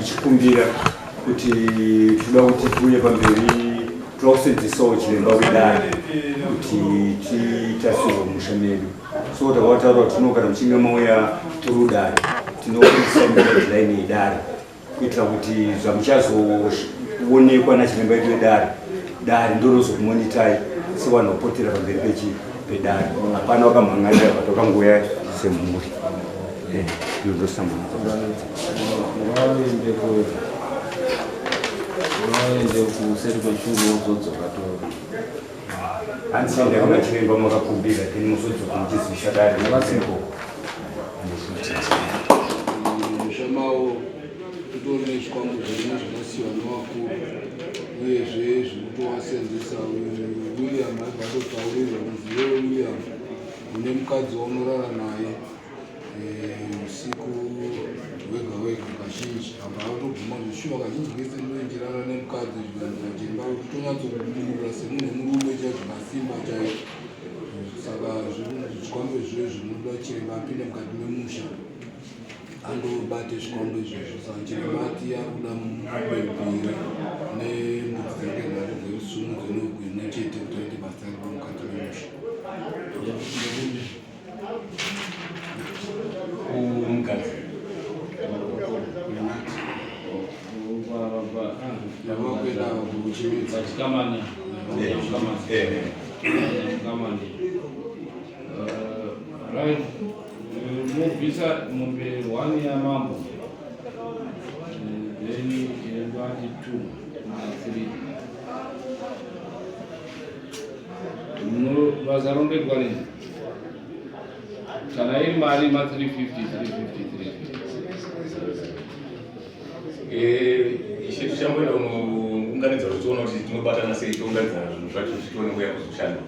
ichikumbira kuti tinoda kuti tiuye pamberi, toda kusenzesawo chiremba wedare kuti titasirwe musha medu. So takavataura kuti tino kana muchinge mauya through dare, tinokuisai muguideline yedare kuitira kuti zvamuchazoonekwa nachiremba edu wedare, dare ndorozokumonitai sevanhu vapotera pamberi pechi pedare. Hapana wakamhan'arira, but wakangouya semhuri. Iyo ndosangana. Vaende kuseri kwechuru, wozodzoka to Handienda kuna chiremba makakumbira, then muzodzoka muchizivisa dare ikoko. Musha mavo kutori nezvikwambo zvirimo zvakasiyiwa nevakuru, uyezve zviri kutovasenzesa. William aibva atotaurirwa kunzi, "Iwewe William, une mukadzi waunorara naye usiku wega wega kazhinji." Abva atobvuma kuti, "Shuwa, kazhinji kese ndinonchirara nemukadzi." Zvikanzi chiremba kutonyatsokuburura semunhu murume chaivo, zvakasimba chaizvo. Saka zvikwambo izvozvo zvinoda chiremba apinde mukati memusha andobate zvikwambo izvozvo. Saka chiremba ati ari kuda mombe mbiri nembudzi dzake nhatu dzeusumudze nehuku imwe chete kuti aite basa rake mukati memusha. Kumukadzi. Yavakuenda kuchimedzi. Vachikamani. Kamani. Right, mobvisa mombe one yamambo, then chiremba ati two na three. Basa rondoitwa rini? Kana iri mari, ma 350, 350, 350. Ishe, tichamboenda kunounganidza kuti tione kuti tinobatana sei, tounganidza zvinhu zvacho kuti tione kuuya kuzoshanda.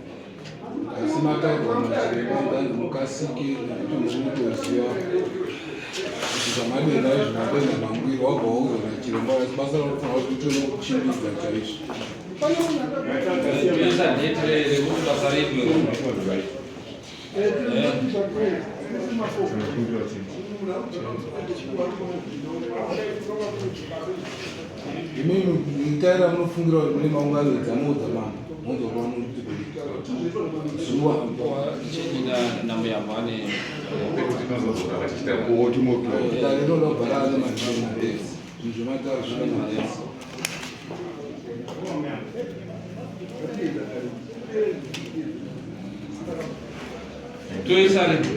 Asi mataurwa nachiremba ndanzi mukasike, nekuti muri kutoziva kuti zvamadenda izvi, madenda mangwiro wabva wauza nachiremba, asi basa rinofanira kuti utone kuchimbidza chaizvo. Toisa date rekuti basa riitwe. Imimi mitaira munofungira kuti mune maunganidza, moudza mambo, monzwa kwavanoti kudii zuva. Chenjina namuyamwane. Tinozodzoka vachiita. Dare rinoda kubhara nemadates, zvinhu zvematare zvinoda madates. Toisa rini?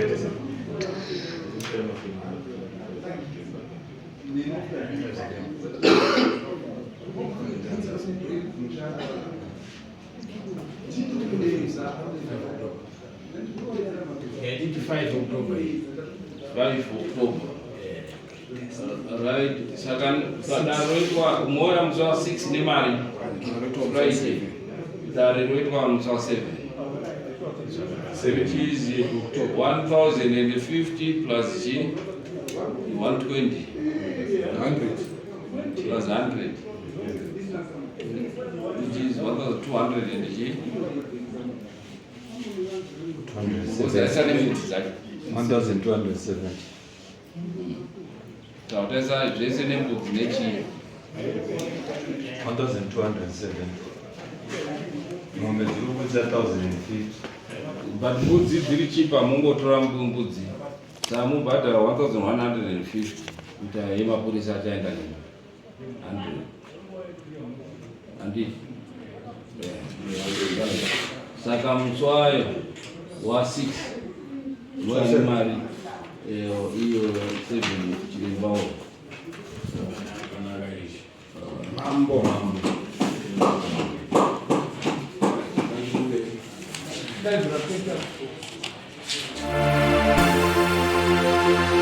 Yatiti 5 October. 5 October, right. Saka dare roitwa mouya musi wa 6 nemari Friday, dare roitwa musi wa 7, which is 1050 plus chi 120. 100. Plus 100, which is 1200 and chi uzaisa nembuti dzacho. 1270. Tautaisa zvese nembudzi nechii. 1270. Mombe dziri kubudisa 1050. But mbudzi dziri chipa, mungotora mbudzi. Saka mubhadhara 1150 kuita yemapurisa achaenda nemi 100, handiti? Saka musi wayo wa6 waine mari iyo 7 chirembawo. Mambo. Mambo. Thank you.